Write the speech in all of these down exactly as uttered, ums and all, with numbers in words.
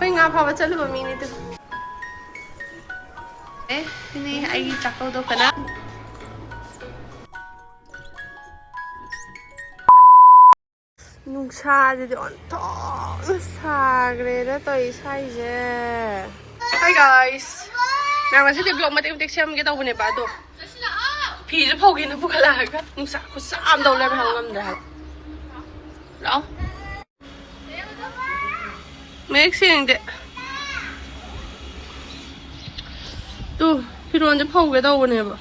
ꯑꯩ ꯉꯥ ꯐꯥꯕ ꯆꯠꯂꯨꯕ ꯃꯤꯅꯤ ꯇꯨ꯫ ꯑꯦ, ꯁꯤꯅꯤ ꯑꯩꯒꯤ ꯆꯥꯛꯀꯧꯗꯣ ꯀꯅꯥ? ꯅꯨꯡꯁꯥꯁꯤꯗꯤ ꯑꯣꯟꯊꯣꯛꯅ ꯁꯥꯈ꯭ꯔꯦꯗ ꯇꯧꯔꯤ ꯁ꯭ꯋꯥꯏꯁꯦ꯫ Hi guys, ꯃꯌꯥꯝ, ꯉꯁꯤꯗꯤ vlog ꯃꯇꯦꯛ ꯃꯇꯦꯛ ꯁꯦꯝꯒꯦ ꯇꯧꯕꯅꯦꯕ, ꯑꯗꯣ ꯐꯤꯁꯨ ꯐꯧꯒꯦꯅ ꯄꯨꯈꯠꯂꯛꯑꯒ ꯅꯨꯡꯁꯥ ꯈꯨꯠꯁꯥ ꯑꯃ ꯇꯧ ꯂꯩꯔꯝꯃꯦ, ꯍꯥꯏꯕ ꯉꯝꯗ꯭ꯔꯦ ꯍꯥꯏꯕ꯫ ꯂꯥꯛꯑꯣ꯫ ꯃꯌꯦꯛ ꯁꯦꯡꯗꯦ꯫ ꯇꯨ, ꯐꯤꯔꯣꯟꯁꯦ ꯐꯧꯒꯦ ꯇꯧꯕꯅꯦꯕ,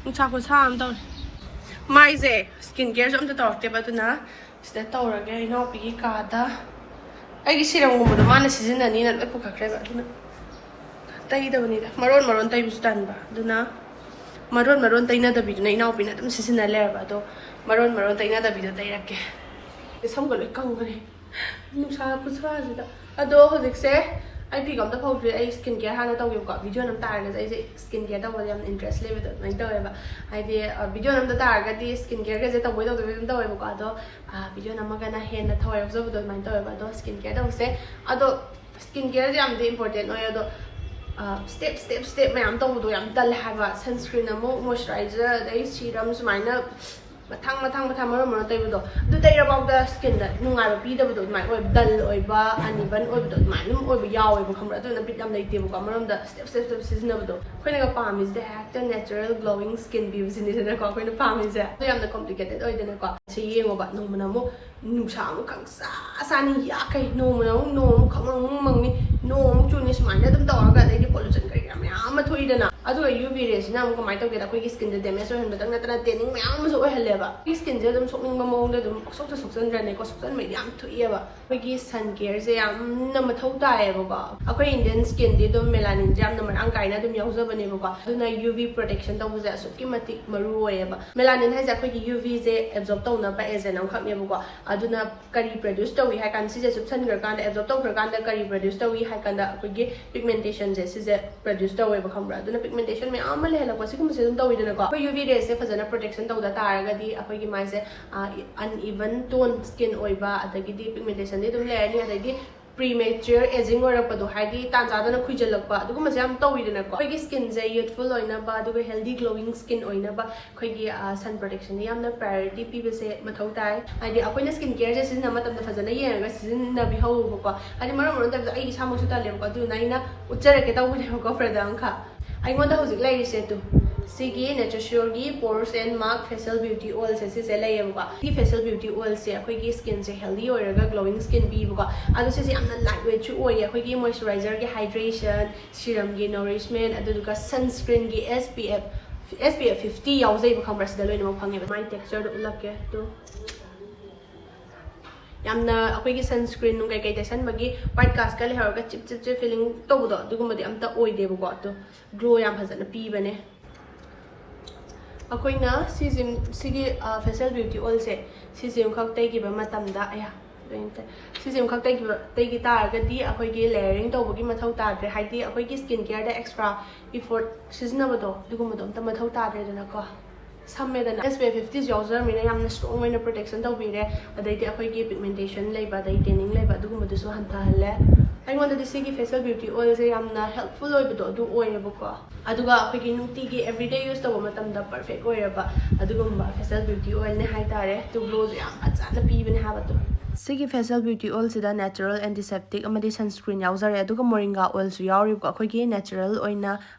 ꯅꯨꯡꯁꯥ ꯈꯨꯠꯁꯥ ꯑꯃ ꯇꯧꯔꯦ꯫ ꯃꯥꯏꯁꯦ skin careꯁꯨ ꯑꯝꯇ ꯇꯧꯔꯛꯇꯦꯕ, ꯑꯗꯨꯅ ꯁꯤꯗ ꯇꯧꯔꯒꯦ꯫ ꯏꯅꯥꯎꯄꯤꯒꯤ ꯀꯥꯗ ꯑꯩꯒꯤ serumꯒꯨꯝꯕꯗꯣ ꯃꯥꯅ ꯁꯤꯖꯤꯟꯅꯅꯤꯅ ꯂꯣꯏ ꯄꯨꯈꯠꯈ꯭ꯔꯦꯕ, ꯑꯗꯨꯅ ꯇꯩꯗꯕꯅꯤꯗ꯫ ꯃꯔꯣꯟ ꯃꯔꯣꯟ ꯇꯩꯕꯁꯨ ꯇꯟꯕ, ꯑꯗꯨꯅ ꯃꯔꯣꯟ ꯃꯔꯣꯟ ꯇꯩꯅꯗꯕꯤꯗꯨꯅ ꯏꯅꯥꯎꯄꯤꯅ ꯑꯗꯨꯝ ꯁꯤꯖꯤꯟꯅ ꯂꯩꯔꯕ꯫ ꯑꯗꯣ ꯃꯔꯣꯟ ꯃꯔꯣꯟ ꯇꯩꯅꯗꯕꯤꯗꯣ ꯇꯩꯔꯛꯀꯦ꯫ ꯁꯝꯒ ꯂꯣꯏ ꯀꯪꯈ꯭ꯔꯦ ꯅꯨꯡꯁꯥ ꯈꯨꯠꯁꯥꯁꯤꯗ꯫ ꯑꯗꯣ ꯍꯧꯖꯤꯛꯁꯦ ꯑꯩ ꯐꯤꯒ ꯑꯝꯇ ꯐꯧꯗ꯭ꯔꯤ꯫ ꯑꯩ skin care ꯍꯥꯟꯅ ꯇꯧꯒꯦꯕꯀꯣ꯫ Video ꯅꯝ ꯇꯥꯔꯒꯗꯤ ꯑꯩꯁꯦ skin care ꯇꯧꯕꯗ ꯌꯥꯝ interest ꯂꯩꯕꯗꯣ ꯑꯗꯨꯃꯥꯏꯅ ꯇꯧꯋꯦꯕ꯫ ꯍꯥꯏꯗꯤ, ꯑ, video ꯅꯝꯗ ꯇꯥꯔꯒꯗꯤ skin careꯒꯁꯦ ꯇꯧꯕꯩ ꯇꯧꯗꯕꯩ ꯑꯗꯨꯝ ꯇꯧꯋꯦꯕꯀꯣ꯫ ꯑꯗꯣ, ꯑ, video ꯅꯝꯃꯒꯅ ꯍꯦꯟꯅ ꯊꯋꯥꯏ ꯌꯥꯎꯖꯕꯗꯣ ꯑꯗꯨꯃꯥꯏꯅ ꯇꯧꯋꯦꯕ꯫ ꯑꯗꯣ skin care ꯇꯧꯕꯁꯦ, ꯑꯗꯣ skin careꯁꯦ ꯌꯥꯝꯗꯤ important ꯑꯣꯏ, ꯑꯗꯣ, ꯑ, step step step ꯃꯌꯥꯝ ꯇꯧꯕꯗꯣ ꯌꯥꯝ ꯇꯜꯂꯦ ꯍꯥꯏꯕ꯫ Sunscreen ꯑꯃꯨꯛ, moisturizer, ꯑꯗꯩ serum, ꯁꯨꯃꯥꯏꯅ ꯃꯊꯪ ꯃꯊꯪ ꯃꯊꯪ ꯃꯔꯣꯟ ꯃꯔꯣꯟ ꯇꯩꯕꯗꯣ, ꯑꯗꯨ ꯇꯩꯔꯐꯥꯎꯗ skinꯗ ꯅꯨꯡꯉꯥꯏꯕ ꯄꯤꯗꯕꯗꯣ ꯑꯗꯨꯃꯥꯏꯅ ꯑꯣꯏꯕ, dull ꯑꯣꯏꯕ, uneven ꯑꯣꯏꯕꯗꯣ ꯑꯗꯨꯃꯥꯏꯅ ꯑꯗꯨꯝ ꯑꯣꯏꯕ ꯌꯥꯎꯋꯦꯕ, ꯈꯪꯕ꯭ꯔꯥ? ꯑꯗꯨꯅ ꯕꯤꯠ ꯌꯥꯝ ꯂꯩꯇꯦꯕꯀꯣ꯫ ꯑꯃꯔꯣꯝꯗ step step step ꯁꯤꯖꯤꯟꯅꯕꯗꯣ, ꯑꯩꯈꯣꯏꯅꯒ ꯄꯥꯝꯃꯤꯁꯤꯗꯤ ꯍꯦꯛꯇ natural glowing skin ꯄꯤꯕꯁꯤꯅꯤꯗꯅꯀꯣ ꯑꯩꯈꯣꯏꯅ ꯄꯥꯝꯃꯤꯁꯦ꯫ ꯑꯗꯣ ꯌꯥꯝꯅ complicated ꯑꯣꯏꯗꯅꯀꯣ꯫ ꯁꯤ ꯌꯦꯡꯉꯣꯕ, ꯅꯣꯡꯃꯅ ꯑꯃꯨꯛ ꯅꯨꯡꯁꯥ ꯑꯃꯨꯛ ꯈꯪꯁꯥ ꯁꯥꯅꯤ, ꯌꯥꯈꯩ, ꯅꯣꯡꯃꯅ ꯑꯃꯨꯛ ꯅꯣꯡ ꯑꯃꯨꯛ ꯈꯪꯃꯪ ꯑꯃꯨꯛ ꯃꯪꯅꯤ, ꯅꯣꯡ ꯑꯃꯨꯛ ꯆꯨꯅꯤ, ꯁꯨꯃꯥꯏꯅ ꯑꯗꯨꯝ ꯇꯧꯔꯒ, ꯑꯗꯩꯗꯤ pollution ꯀꯩꯀꯥ ꯃꯌꯥꯝ ꯑꯃ ꯊꯣꯛꯏꯗꯅ꯫ ꯑꯗꯨꯒ UV rayꯁꯤꯅ ꯑꯃꯨꯛ ꯀꯃꯥꯏꯅ ꯇꯧꯒꯦꯗ, ꯑꯩꯈꯣꯏꯒꯤ skinꯗ damage ꯑꯣꯏꯍꯟꯕꯇꯪ ꯅꯠꯇꯅ tanning ꯃꯌꯥꯝ ꯑꯃꯁꯨ ꯑꯣꯏꯍꯜꯂꯦꯕ꯫ ꯑꯩꯈꯣꯏꯒꯤ skinꯁꯦ ꯑꯗꯨꯝ ꯁꯣꯛꯅꯤꯡꯕ ꯃꯑꯣꯡꯗ ꯑꯗꯨꯝ ꯄꯪꯁꯣꯛꯇ ꯁꯣꯛꯆꯟꯗ꯭ꯔꯅꯦꯀꯣ, ꯁꯣꯛꯆꯟꯕꯩꯗꯤ ꯌꯥꯝ ꯊꯣꯛꯏꯑꯕ꯫ ꯑꯩꯈꯣꯏꯒꯤ sun careꯁꯦ ꯌꯥꯝꯅ ꯃꯊꯧ ꯇꯥꯏꯌꯦꯕꯀꯣ꯫ ꯑꯩꯈꯣꯏ Indian skinꯗꯤ ꯑꯗꯨꯝ melaninꯁꯦ ꯌꯥꯝꯅ ꯃꯔꯥꯡ ꯀꯥꯏꯅ ꯑꯗꯨꯝ ꯌꯥꯎꯖꯕꯅꯦꯕꯀꯣ꯫ ꯑꯗꯨꯅ UV protection ꯇꯧꯕꯁꯦ ꯑꯁꯨꯛꯀꯤ ꯃꯇꯤꯛ ꯃꯔꯨ ꯑꯣꯏꯌꯦꯕ꯫ Melanin ꯍꯥꯏꯁꯦ ꯑꯩꯈꯣꯏꯒꯤ UVꯁꯦ absorb ꯇꯧꯅꯕ agent ꯑꯃꯈꯛꯅꯦꯕꯀꯣ꯫ ꯑꯗꯨꯅ ꯀꯔꯤ produce ꯇꯧꯏ ꯍꯥꯏ ꯀꯥꯟꯗ, ꯁꯤꯁꯦ ꯆꯨꯞꯁꯟꯈ꯭ꯔꯀꯥꯟꯗ, absorb ꯇꯧꯈ꯭ꯔꯀꯥꯟꯗ ꯀꯔꯤ produce ꯇꯧꯏ ꯍꯥꯏ ꯀꯥꯟꯗ, ꯑꯩꯈꯣꯏꯒꯤ pigmentationꯁꯦ ꯁꯤꯁꯦ produce ꯇꯧꯋꯦꯕ, ꯈꯪꯕ꯭ꯔꯥ? ꯑꯗꯨꯅ pigmentation ꯃꯌꯥꯝ ꯑꯃ ꯂꯩꯍꯜꯂꯛꯄ, ꯁꯤꯒꯨꯝꯕꯁꯦ ꯑꯗꯨꯝ ꯇꯧꯋꯤꯗꯅꯀꯣ꯫ ꯑꯩꯈꯣꯏ UV rayꯁꯦ ꯐꯖꯅ protection ꯇꯧꯗ ꯇꯥꯔꯒꯗꯤ ꯑꯩꯈꯣꯏꯒꯤ ꯃꯥꯏꯁꯦ, ꯑ, uneven tone skin ꯑꯣꯏꯕ, ꯑꯗꯒꯤꯗꯤ pigmentationꯗꯤ ꯑꯗꯨꯝ ꯂꯩꯔꯅꯤ, ꯑꯗꯩꯗꯤ premature aging ꯑꯣꯏꯔꯛꯄꯗꯣ, ꯍꯥꯏꯗꯤ ꯇꯥꯟ ꯆꯥꯗꯅ ꯈꯨꯏꯖꯜꯂꯛꯄ, ꯑꯗꯨꯒꯨꯝꯕꯁꯦ ꯌꯥꯝ ꯇꯧꯋꯤꯗꯅꯀꯣ꯫ ꯑꯩꯈꯣꯏꯒꯤ skinꯁꯦ youthful ꯑꯣꯏꯅꯕ ꯑꯗꯨꯒ healthy glowing skin ꯑꯣꯏꯅꯕ ꯑꯩꯈꯣꯏꯒꯤ sun protectionꯗ ꯌꯥꯝꯅ priority ꯄꯤꯕꯁꯦ ꯃꯊꯧ ꯇꯥꯏ꯫ ꯍꯥꯏꯗꯤ ꯑꯩꯈꯣꯏꯅ skin careꯁꯦ ꯁꯤꯖꯤꯟꯅꯕ ꯃꯇꯝꯗ ꯐꯖꯅ ꯌꯦꯡꯉꯒ ꯁꯤꯖꯤꯟꯅꯕꯤꯍꯧꯕꯀꯣ꯫ ꯍꯥꯏꯗꯤ ꯃꯔꯝ ꯑꯣꯏꯔ ꯃꯇꯝꯗ ꯑꯩ ꯏꯁꯥꯃꯛꯁꯨ ꯇꯜꯂꯦꯕꯀꯣ, ꯑꯗꯨꯅ ꯑꯩꯅ ꯎꯠꯆꯔꯛꯀꯦ ꯇꯧꯕꯅꯦꯕꯀꯣ product ꯑꯃꯈꯛ꯫ ꯑꯩꯉꯣꯟꯗ ꯍꯧꯖꯤꯛ ꯂꯩꯔꯤꯁꯦ ꯇꯨ, ꯁꯤꯒꯤ Nature Sureꯒꯤ Pores and Mark Facial Beauty Oilꯁꯦ ꯁꯤꯁꯦ ꯂꯩꯌꯦꯕꯀꯣ꯫ ꯁꯤ Facial Beauty Oilꯁꯦ ꯑꯩꯈꯣꯏꯒꯤ skinꯁꯦ healthy ꯑꯣꯏꯔꯒ glowing skin ꯄꯤꯕꯀꯣ꯫ ꯑꯗꯣ ꯁꯤꯁꯦ ꯌꯥꯝꯅ light weightꯁꯨ ꯑꯣꯏꯌꯦ꯫ ꯑꯩꯈꯣꯏꯒꯤ moisturiserꯒꯤ hydration, serumꯒꯤ nourishment, ꯑꯗꯨꯗꯨꯒ sunscreenꯒꯤ SPF, SPF fifty ꯌꯥꯎꯖꯩꯕ, ꯈꯪꯕ꯭ꯔꯥ? ꯁꯤꯗ ꯂꯣꯏꯅꯃꯛ ꯐꯪꯉꯦꯕ꯫ ꯃꯥꯏ textureꯗꯣ ꯎꯠꯂꯛꯀꯦ ꯇꯨ꯫ ꯌꯥꯝꯅ ꯑꯩꯈꯣꯏꯒꯤ sunscreen ꯅꯨꯡ ꯀꯩꯀꯩ ꯇꯩꯁꯟꯕꯒꯤ white castꯀ ꯂꯩꯍꯧꯔꯒ ꯆꯤꯞ ꯆꯤꯞ ꯆꯤꯞ feeling ꯇꯧꯕꯗꯣ, ꯑꯗꯨꯒꯨꯝꯕꯗꯤ ꯑꯝꯇ ꯑꯣꯏꯗꯦꯕꯀꯣ꯫ ꯑꯗꯣ glow ꯌꯥꯝ ꯐꯖꯅ ꯄꯤꯕꯅꯦ꯫ ꯑꯩꯈꯣꯏꯅ ꯁꯤꯁꯤ, ꯁꯤꯒꯤ Facial Beauty Oilꯁꯦ ꯁꯤꯁꯤꯃꯈꯛ ꯇꯩꯈꯤꯕ ꯃꯇꯝꯗ, ꯑꯌꯥ, ꯂꯣꯏꯅ ꯇꯩ-, ꯁꯤꯁꯤꯃꯈꯛ ꯇꯩꯈꯤꯕ, ꯇꯩꯈꯤ ꯇꯥꯔꯒꯗꯤ ꯑꯩꯈꯣꯏꯒꯤ layering ꯇꯧꯕꯒꯤ ꯃꯊꯧ ꯇꯥꯗ꯭ꯔꯦ꯫ ꯍꯥꯏꯗꯤ ꯑꯩꯈꯣꯏꯒꯤ skin careꯗ extra effort ꯁꯤꯖꯤꯟꯅꯕꯗꯣ, ꯑꯗꯨꯒꯨꯝꯕꯗꯣ ꯑꯝꯇ ꯃꯊꯧ ꯇꯥꯗ꯭ꯔꯦꯗꯅꯀꯣ꯫ ꯁꯝꯃꯦꯗꯅ꯫ SPF fiftyꯁꯨ ꯌꯥꯎꯖꯔꯕꯅꯤꯅ ꯌꯥꯝꯅ strong ꯑꯣꯏꯅ protection ꯇꯧꯕꯤꯔꯦ꯫ ꯑꯗꯩꯗꯤ ꯑꯩꯈꯣꯏꯒꯤ pigmentation ꯂꯩꯕ, ꯑꯗꯩ tanning ꯂꯩꯕ, ꯑꯗꯨꯒꯨꯝꯕꯗꯨꯁꯨ ꯍꯟꯊꯍꯜꯂꯦ꯫ ꯑꯩꯉꯣꯟꯗꯗꯤ ꯁꯤꯒꯤ Facial Beauty Oilꯁꯦ ꯌꯥꯝꯅ helpful ꯑꯣꯏꯕꯗꯣ ꯑꯗꯨ ꯑꯣꯏꯌꯦꯕꯀꯣ꯫ ꯑꯗꯨꯒ ꯑꯩꯈꯣꯏꯒꯤ ꯅꯨꯡꯇꯤꯒꯤ everyday use ꯇꯧꯕ ꯃꯇꯝꯗ perfect ꯑꯣꯏꯔꯕ ꯑꯗꯨꯒꯨꯝꯕ Facial Beauty Oilꯅꯦ ꯍꯥꯏꯇꯥꯔꯦ꯫ ꯑꯗꯨ glowꯁꯨ ꯌꯥꯝ ꯐꯖꯅ ꯄꯤꯕꯅꯦ ꯍꯥꯏꯕ ꯑꯗꯨ꯫ ꯁꯤꯒꯤ Facial Beauty Oilꯁꯤꯗ natural antiseptic ꯑꯃꯗꯤ sunscreen ꯌꯥꯎꯖꯔꯦ, ꯑꯗꯨꯒ moringa oilꯁꯨ ꯌꯥꯎꯔꯤꯕꯀꯣ꯫ ꯑꯩꯈꯣꯏꯒꯤ natural ꯑꯣꯏꯅ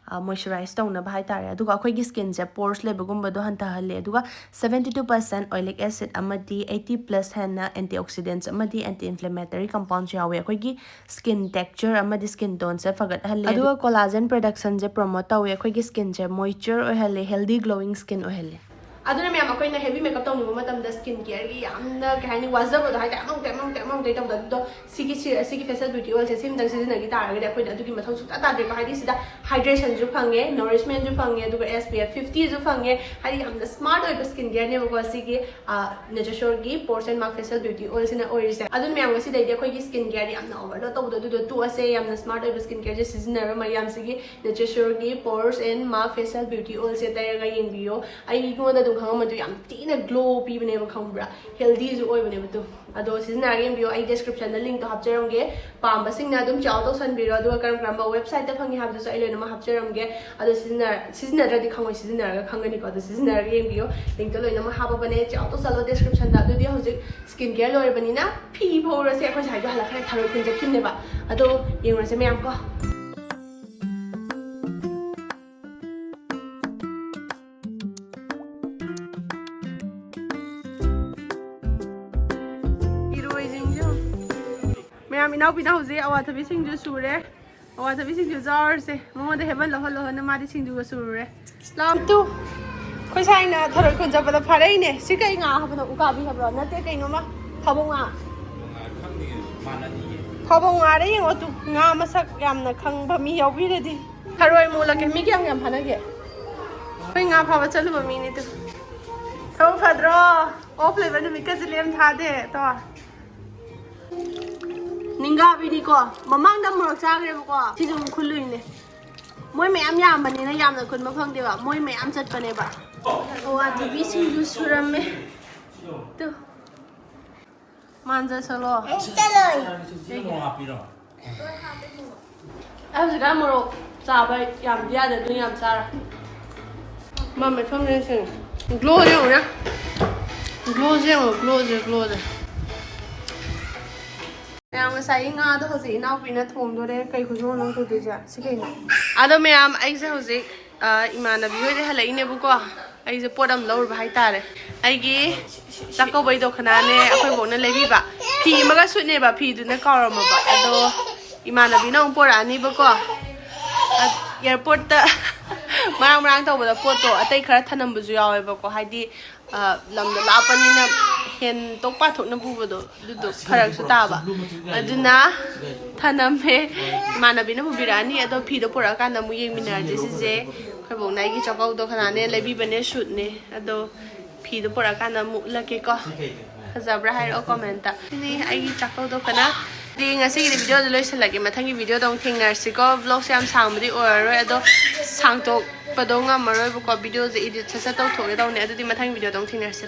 moisturize ꯇꯧꯅꯕ ꯍꯥꯏꯇꯥꯔꯦ꯫ ꯑꯗꯨꯒ ꯑꯩꯈꯣꯏꯒꯤ skinꯁꯦ pores ꯂꯩꯕꯒꯨꯝꯕꯗꯣ ꯍꯟꯊꯍꯜꯂꯦ꯫ ꯑꯗꯨꯒ seventy two percent oleic acid ꯑꯃꯗꯤ eighty plus ꯍꯦꯟꯅ antioxidants ꯑꯃꯗꯤ anti inflammatory compounds ꯌꯥꯎꯋꯦ꯫ ꯑꯩꯈꯣꯏꯒꯤ skin texture ꯑꯃꯗꯤ skin toneꯁꯦ ꯐꯒꯠꯍꯜꯂꯦ꯫ ꯑꯗꯨꯒ collagen productionꯁꯦ promote ꯇꯧꯋꯦ꯫ ꯑꯩꯈꯣꯏꯒꯤ skinꯁꯦ moisture ꯑꯣꯏꯍꯜꯂꯦ, healthy glowing skin ꯑꯣꯏꯍꯜꯂꯦ꯫ ꯑꯗꯨꯅ ꯃꯌꯥꯝ, ꯑꯩꯈꯣꯏꯅ heavy makeup ꯇꯧꯅꯤꯡꯕ ꯃꯇꯝꯗ skin careꯒꯤ ꯌꯥꯝꯅ, ꯀꯩ ꯍꯥꯏꯅꯤ, ꯋꯥꯖꯕꯗꯣ ꯍꯥꯏꯇꯥꯔꯦ, ꯑꯃꯃꯨꯛ ꯇꯩ, ꯑꯃꯃꯨꯛ ꯇꯩ, ꯑꯃꯃꯨꯛ ꯇꯩ ꯇꯧꯕꯗ, ꯑꯗꯨꯗꯣ ꯁꯤꯒꯤ ꯁꯤ-, ꯁꯤꯒꯤ Facial Beauty Oilꯁꯦ ꯁꯤꯝꯇꯪ ꯁꯤꯖꯤꯟꯅꯈꯤ ꯇꯥꯔꯒꯗꯤ ꯑꯩꯈꯣꯏꯗ ꯑꯗꯨꯒꯤ ꯃꯊꯧ ꯁꯨꯡꯇꯥ ꯇꯥꯗ꯭ꯔꯦꯀꯣ꯫ ꯍꯥꯏꯗꯤ ꯁꯤꯗ hydrationꯁꯨ ꯐꯪꯉꯦ, nourishmentꯁꯨ ꯐꯪꯉꯦ, ꯑꯗꯨꯒ SPF fiftyꯁꯨ ꯐꯪꯉꯦ꯫ ꯍꯥꯏꯗꯤ ꯌꯥꯝꯅ smart ꯑꯣꯏꯕ skin careꯅꯦꯕꯀꯣ ꯁꯤꯒꯤ Nature Sureꯒꯤ Pores and Mark Facial Beauty Oilꯁꯤꯅ ꯑꯣꯏꯔꯤꯁꯦ꯫ ꯑꯗꯨꯅ ꯃꯌꯥꯝ, ꯉꯁꯤꯗꯩꯗꯤ ꯑꯩꯈꯣꯏꯒꯤ skin careꯗꯤ ꯌꯥꯝꯅ overload ꯇꯧꯕꯗꯣ ꯑꯗꯨꯗꯣ ꯇꯣꯛꯑꯁꯦ꯫ ꯌꯥꯝꯅ smart ꯑꯣꯏꯕ skin careꯁꯦ ꯁꯤꯖꯤꯟꯅꯔꯣ ꯃꯌꯥꯝꯁꯤꯒꯤ꯫ Nature Sureꯒꯤ Pores and Mark Facial Beauty Oilꯁꯦ ꯇꯩꯔꯒ ꯌꯦꯡꯕꯤꯌꯣ꯫ ꯑꯩꯉꯣꯟꯗ ꯑꯗꯨꯝ ꯈꯪꯉꯝꯃꯗꯤ ꯌꯥꯝ ꯊꯤꯅ ꯒ꯭ꯂꯣ ꯄꯤꯕꯅꯦꯕ, ꯈꯪꯕ꯭ꯔꯥ? ꯍꯦꯜꯗꯤꯁꯨ ꯑꯣꯏꯕꯅꯦꯕ꯫ ꯑꯗꯨ ꯑꯗꯣ ꯁꯤꯖꯤꯟꯅꯔꯒ ꯌꯦꯡꯕꯤꯌꯣ꯫ ꯑꯩ ꯗꯤꯁꯀ꯭ꯔꯤꯞꯁꯟꯗ ꯂꯤꯡꯛꯇꯣ ꯍꯥꯞꯆꯔꯝꯒꯦ꯫ ꯄꯥꯝꯕꯁꯤꯡꯅ ꯑꯗꯨꯝ ꯆꯦꯛ ꯑꯥꯎꯠ ꯇꯧꯁꯟꯕꯤꯔꯣ꯫ ꯑꯗꯨꯒ ꯀꯔꯝ ꯀꯔꯝꯕ ꯋꯦꯕꯁꯥꯏꯠꯇ ꯐꯪꯉꯤ ꯍꯥꯏꯕꯗꯨꯁꯨ ꯑꯩ ꯂꯣꯏꯅꯃꯛ ꯍꯥꯞꯆꯔꯝꯒꯦ꯫ ꯑꯗꯣ ꯁꯤꯖꯤꯟꯅꯔ ꯁꯤꯖꯤꯟꯅꯗ꯭ꯔꯗꯤ ꯈꯪꯉꯣꯏ, ꯁꯤꯖꯤꯟꯅꯔꯒ ꯈꯪꯒꯅꯤꯀꯣ꯫ ꯑꯗꯣ ꯁꯤꯖꯤꯟꯅꯔꯒ ꯌꯦꯡꯕꯤꯌꯣ꯫ ꯂꯤꯡꯛꯇꯣ ꯂꯣꯏꯅꯃꯛ ꯍꯥꯞꯄꯕꯅꯦ꯫ ꯆꯦꯛ ꯑꯥꯎꯠ ꯇꯧꯁꯜꯂꯣ ꯗꯤꯁꯀ꯭ꯔꯤꯞꯁꯟꯗ꯫ ꯑꯗꯨꯗꯤ ꯍꯧꯖꯤꯛ ꯁ꯭ꯀꯤꯟ ꯀꯦꯌꯔ ꯂꯣꯏꯔꯕꯅꯤꯅ ꯐꯤ ꯐꯧꯔꯁꯦ꯫ ꯑꯩꯈꯣꯏ ꯁꯥꯏꯗꯣ ꯍꯜꯂꯛꯈ꯭ꯔꯦ, ꯊꯔꯣꯏ ꯈꯨꯟ ꯆꯠꯈꯤꯕꯅꯦꯕ꯫ ꯑꯗꯣ ꯌꯦꯡꯉꯨꯔꯁꯦ ꯃꯌꯥꯝ ꯀꯣ꯫ ꯏꯔꯣꯏꯁꯤꯡꯁꯨ꯫ ꯃꯌꯥꯝ, ꯏꯅꯥꯎꯄꯤꯅ ꯍꯧꯖꯤꯛ ꯑꯋꯥꯊꯕꯤ ꯁꯤꯡꯖꯨ ꯁꯨꯔꯦ꯫ ꯑꯋꯥꯊꯕꯤ ꯁꯤꯡꯖꯨ ꯆꯥꯔꯨꯔꯁꯦ꯫ ꯃꯉꯣꯟꯗ ꯍꯦꯕꯟ ꯂꯧꯍꯜꯂꯣ ꯍꯥꯏꯅ ꯃꯥꯗꯤ ꯁꯤꯡꯖꯨꯒ ꯁꯨꯔꯨꯔꯦ꯫ ꯂꯥꯛꯑꯣ ꯇꯨ꯫ ꯑꯩꯈꯣꯏ ꯁꯥꯏꯅ ꯊꯔꯣꯏ ꯈꯨꯟ ꯆꯠꯄꯗ ꯐꯥꯔꯛꯏꯅꯦ꯫ ꯁꯤ ꯀꯩ ꯉꯥ ꯍꯥꯏꯕꯅꯣ? ꯎꯀꯥꯕꯤ ꯍꯥꯏꯕ꯭ꯔꯣ? ꯅꯠꯇꯦ, ꯀꯩꯅꯣꯃ꯫ ꯐꯥꯕꯧ ꯉꯥ꯫ ꯐꯥꯕꯧ ꯉꯥꯔ ꯌꯦꯡꯉꯣ ꯇꯨ꯫ ꯉꯥ ꯃꯁꯛ ꯌꯥꯝꯅ ꯈꯪꯕ ꯃꯤ ꯌꯥꯎꯕꯤꯔꯗꯤ꯫ ꯊꯔꯣꯏ ꯃꯨꯜꯂꯛꯀꯦ꯫ ꯃꯤ ꯀꯌꯥꯝ ꯌꯥꯝ ꯐꯥꯅꯒꯦ? ꯑꯩꯈꯣꯏ ꯉꯥ ꯐꯥꯕ ꯆꯠꯂꯨꯕ ꯃꯤꯅꯤ ꯇꯨ꯫ ꯊꯕꯛ ꯐꯗ꯭ꯔꯣ? ꯑꯣꯐ ꯂꯩꯕ ꯅꯨꯃꯤꯠꯀꯁꯦ ꯂꯦꯝ ꯊꯥꯗꯦ ꯇꯣ꯫ ꯅꯤꯡꯒꯥꯕꯤꯗꯤꯀꯣ, ꯃꯃꯥꯡꯗ ꯃꯣꯔꯣꯛ ꯆꯥꯈ꯭ꯔꯦꯕꯀꯣ, ꯁꯤꯁꯨ ꯑꯃꯨꯛ ꯈꯨꯜꯂꯨꯏꯅꯦ꯫ ꯃꯣꯏ ꯃꯌꯥꯝ ꯌꯥꯝꯕꯅꯤꯅ ꯌꯥꯝꯅ ꯈꯨꯟꯕ ꯐꯪꯗꯦꯕ, ꯃꯣꯏ ꯃꯌꯥꯝ ꯆꯠꯄꯅꯦꯕ꯫ ꯑꯋꯥꯊꯕꯤ ꯁꯤꯡꯖꯨ ꯁꯨꯔꯝꯃꯦ꯫ ꯇꯨ꯫ ꯃꯥꯟꯖꯁꯜꯂꯣ꯫ ꯆꯠꯂꯣꯏ꯫ ꯑꯩ ꯍꯧꯖꯤꯛꯀꯥꯟ ꯃꯣꯔꯣꯛ ꯆꯥꯕ ꯌꯥꯝꯗꯤ ꯌꯥꯗꯦ, ꯑꯗꯨꯅ ꯌꯥꯝ ꯆꯥꯔꯦ꯫ ꯃꯃꯩ ꯐꯝꯅꯦ ꯁꯦꯡꯉꯦ꯫ ꯒ꯭ꯂꯣꯁꯦ ꯌꯦꯡꯉꯨꯅꯦ꯫ ꯒ꯭ꯂꯣꯁꯦ ꯌꯦꯡꯉꯣ, ꯒ꯭ꯂꯣꯁꯦ, ꯒ꯭ꯂꯣꯁꯦ꯫ ꯃꯌꯥꯝ, ꯉꯁꯥꯏꯒꯤ ꯉꯥꯗꯣ ꯍꯧꯖꯤꯛ ꯏꯅꯥꯎꯄꯤꯅ ꯊꯣꯡꯗꯣꯔꯦ꯫ ꯀꯩ ꯈꯨꯊꯣꯡꯅꯣ ꯇꯧꯗꯣꯏꯁꯦ? ꯁꯤ ꯀꯩꯅꯣ? ꯑꯗꯣ ꯃꯌꯥꯝ, ꯑꯩꯁꯦ ꯍꯧꯖꯤꯛ, ꯑ, ꯏꯃꯥꯟꯅꯕꯤ ꯍꯣꯏꯗꯩ ꯍꯜꯂꯛꯏꯅꯦꯕꯀꯣ꯫ ꯑꯩꯁꯦ ꯄꯣꯠ ꯑꯃ ꯂꯧꯔꯨꯕ ꯍꯥꯏꯇꯥꯔꯦ꯫ ꯑꯩꯒꯤ ꯆꯥꯛꯀꯧꯕꯩ ꯗꯣꯈꯅꯥꯅꯦ ꯑꯩꯈꯣꯏ ꯕꯣꯛꯅ ꯂꯩꯕꯤꯕ꯫ ꯐꯤ ꯑꯃꯒ ꯁꯨꯠꯅꯦꯕ, ꯐꯤꯗꯨꯅ ꯀꯥꯎꯔꯝꯃꯕ꯫ ꯑꯗꯣ ꯏꯃꯥꯟꯅꯕꯤꯅ ꯑꯃꯨꯛ ꯄꯣꯔꯛꯑꯅꯤꯕꯀꯣ꯫ ꯑ, ꯑꯦꯌꯥꯔꯄꯣꯔꯠꯇ ꯃꯔꯥꯡ ꯃꯔꯥꯡ ꯇꯧꯕꯗ ꯄꯣꯠꯇꯣ ꯑꯇꯩ ꯈꯔ ꯊꯅꯝꯕꯁꯨ ꯌꯥꯎꯋꯦꯕꯀꯣ꯫ ꯍꯥꯏꯗꯤ, ꯑ, ꯂꯝꯗꯣ ꯂꯥꯞꯄꯅꯤꯅ ꯍꯦꯟꯇꯣꯛ ꯄꯥꯊꯣꯛꯅ ꯄꯨꯕꯗꯣ ꯑꯗꯨꯗꯣ ꯐꯔꯛꯁꯨ ꯇꯥꯕ꯫ ꯑꯗꯨꯅ ꯊꯅꯝꯃꯦ꯫ ꯏꯃꯥꯟꯅꯕꯤꯅ ꯄꯨꯕꯤꯔꯛꯑꯅꯤ꯫ ꯑꯗꯣ ꯐꯤꯗꯣ ꯄꯨꯔꯛꯑꯀꯥꯟꯗ ꯑꯃꯨꯛ ꯌꯦꯡꯃꯤꯟꯅꯔꯁꯦ꯫ ꯁꯤꯁꯦ ꯑꯩꯈꯣꯏ ꯕꯣꯛꯅ ꯑꯩꯒꯤ ꯆꯥꯛꯀꯧꯕ ꯗꯣꯈꯅꯥꯅꯦ ꯂꯩꯕꯤꯕꯅꯦ, ꯁꯨꯠꯅꯦ꯫ ꯑꯗꯣ ꯐꯤꯗꯣ ꯄꯨꯔꯛꯑꯀꯥꯟꯗ ꯑꯃꯨꯛ ꯎꯠꯂꯛꯀꯦꯀꯣ꯫ ꯐꯖꯕ꯭ꯔꯥ ꯍꯥꯏꯔꯛꯑꯣ ꯀꯣꯃꯦꯟꯇ꯫ ꯁꯤꯅꯤ ꯑꯩꯒꯤ ꯆꯥꯛꯀꯧꯕ ꯗꯣꯈꯅꯥ꯫ ꯑꯗꯨꯗꯤ ꯉꯁꯤꯒꯤꯗꯤ videoꯁꯦ ꯂꯣꯏꯁꯤꯜꯂꯒꯦ꯫ ꯃꯊꯪꯒꯤ videoꯗ ꯑꯃꯨꯛ ꯊꯦꯡꯅꯔꯁꯤꯀꯣ꯫ Vlogꯁꯦ ꯌꯥꯝ ꯁꯥꯡꯕꯗꯤ ꯑꯣꯏꯔꯔꯣꯏ, ꯑꯗꯣ ꯁꯥꯡꯗꯣꯛꯄꯗꯣ ꯉꯝꯃꯔꯣꯏꯕꯀꯣ꯫ Videoꯁꯦ edit ꯁꯠ ꯁꯠ ꯇꯧꯊꯣꯛꯀꯦ ꯇꯧꯅꯦ꯫ ꯑꯗꯨꯗꯤ ꯃꯊꯪꯒꯤ videoꯗ ꯑꯃꯨꯛ ꯊꯦꯡꯅꯔꯁꯤ꯫